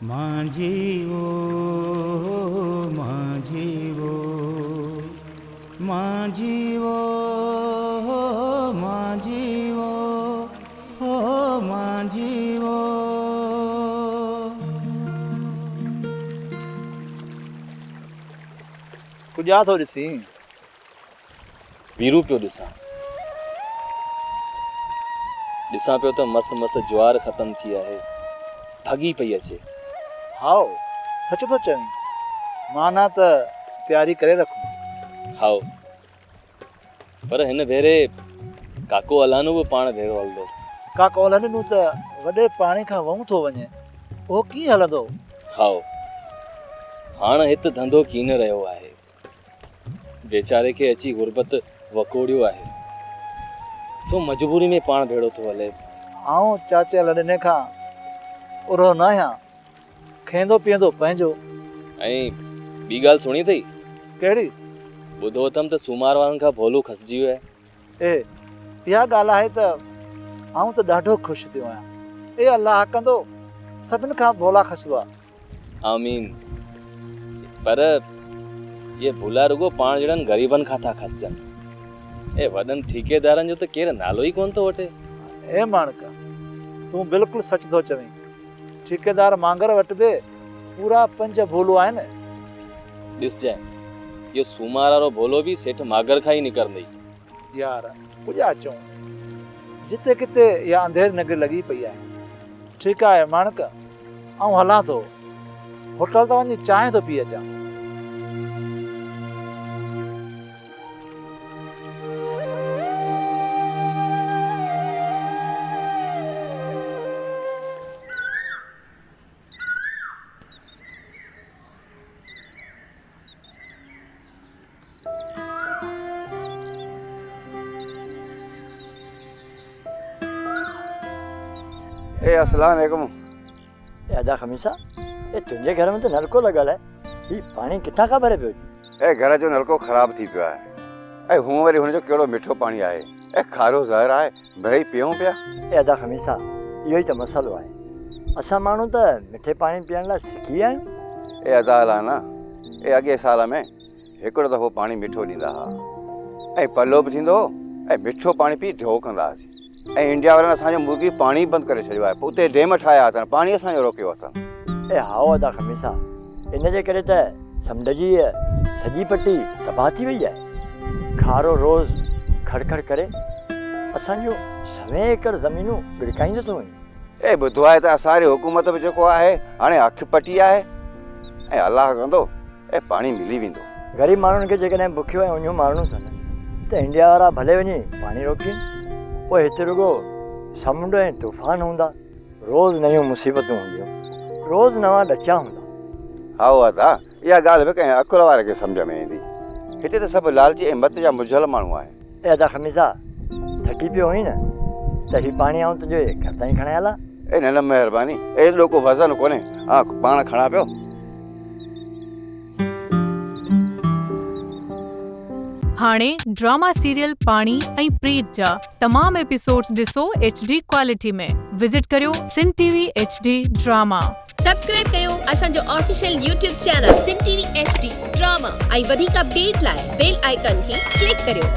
مانجهي او مانجهي او مانجهي او مانجهي او او مانجهي او. ڪجا ٿو ڏسين؟ ويرو پيو ڏسان. ڏسان پيو ته مس مس جوار ختم ٿي آهي، ڀڳي پئي اچي. هائو، سچ ٿو چوين. معنيٰ ته تياري ڪري رکون. هائو، پر هن ڀيري ڪاڪو الهانو به پاڻ ڀيڙو هلندو. ڪاڪو الهڏنو ته وڏي پاڻي کان وئون ٿو وڃي، اهو ڪيئن هلندو؟ هائو، هاڻ هت ڌنڌو ڪين رهيو آهي. ويچاري کي اچي غربت وڪوڙيو آهي، سو مجبوري ۾ پاڻ ڀيڙو ٿو هلي. آئون چاچي الهڏني کان ارهو ناهيان، کيندو پيئندو پنهنجو. ۽ ٻي ڳالهه سڻي اٿئي؟ ڪهڙي؟ ٻڌو اٿم ته سومار وارن کان ڀولو کسجي ويو آهي. اي، اها ڳالهه آهي ته آئون ته ڏاڍو خوش ٿيو آهيان. اي الله ڪندو سڀن کان ڀولا کسبا. آمين. پر اهي ڀولا رڳو پاڻ جهڙن غريبن کان ٿا کسجن. اي وڏن ٺيڪيدارن جو ته ڪير نالو ئي ڪونه ٿو وٺي. اي ماڻڪ، تون بلڪل سچ ٿو چوين. ٺيڪيدار مانگر وٽ به پورا پنج ڀولو آهن. ڏسجانء، اهو سومار وارو ڀولو به سيٺ ماگر کان ئي نڪرندئي. يار، ڪجهه اچون. جتي ڪٿي اها انڌير نگري لڳي پئي آهي. ٺيڪ آهي ماڻڪ، آئون هلان ٿو. هوٽل ته وڃي چانهه ٿو پي اچان. اي اسلام عليڪم. اي ادا خميسا، اي تنهنجي گهر ۾ ته نلڪو لڳل آهي، هي پاڻي ڪٿان کان ڀري پيو اچين؟ اي گهر جو نلڪو خراب ٿي پيو آهي ۽ هونء وري هن جو ڪهڙو مٺو پاڻي آهي، اي کارو زهر آهي، ڀري پيئون پيا. اي ادا خميسا، اهو ئي ته مسئلو آهي، اسان ماڻهو ته مٺي پاڻي پيئڻ لاء سکي ويا آهيون. اي ادا الانا، اي اڳئين سال ۾ هڪڙو دفعو پاڻي مٺو ڏيندا ها ۽ پلو به ٿيندو هو ۽ مٺو پاڻي پي ڍؤ ڪندا هئاسين ۽ انڊيا وارن اسان جو مرغي پاڻي بند ڪري ڇڏيو آهي پوء اتي ڊيم ٺاهيا اٿن پاڻي اسان جو روڪيو اٿن. اي هائو ادا خميسا ان جي ڪري ته سمنڊ جي سڄي پٽي تباهه ٿي وئي آهي. کارو روز کڙ کڙ ڪري اسان جون سوين ايڪڙ زمينون ڳڙڪائيندو ٿو وڃي. اي ٻڌو آهي ته اسان واري حڪومت به جيڪو آهي هاڻي اک پٽي آهي ۽ الله ڪندو ۽ پاڻي ملي ويندو. غريب ماڻهن کي جيڪڏهن بکيو ۽ اڃيو مارڻو اٿن ته انڊيا وارا ڀلي وڃي پاڻي روڪين، پوء هتي رڳو سمنڊ ۽ طوفان هوندا، روز نيون مصيبتون هونديون، روز نوان ڏچا هوندا. هائو ادا، اها ڳالهه به ڪنهن عقل واري کي سمجهه ۾ ايندي. هتي ته سڀ لالچي ۽ مت جا مجهل ماڻهو آهن. اي ادا خميسا، ٿڪي پيو هئين نه ته هي پاڻي آئون تنهنجي گهر تائين کڻائي هلان. اي نه نه مهرباني، ايڏو ڪو وزن ڪونهي، آء پاڻ کڻان پيو. هاڻي ڊراما سيريل پاڻي ۽ پريت جا تمام ايپيسوڊز ڏسو ايڇ ڊي ڪوالٽي ۾ وزٽ ڪريو Sindh T V H D drama. Subscribe ڪيو اسان جو official YouTube channel Sindh T V H D drama ۽ وڌيڪ اپڊيٽ لاء بيل آئيڪان کي ڪلڪ ڪريو.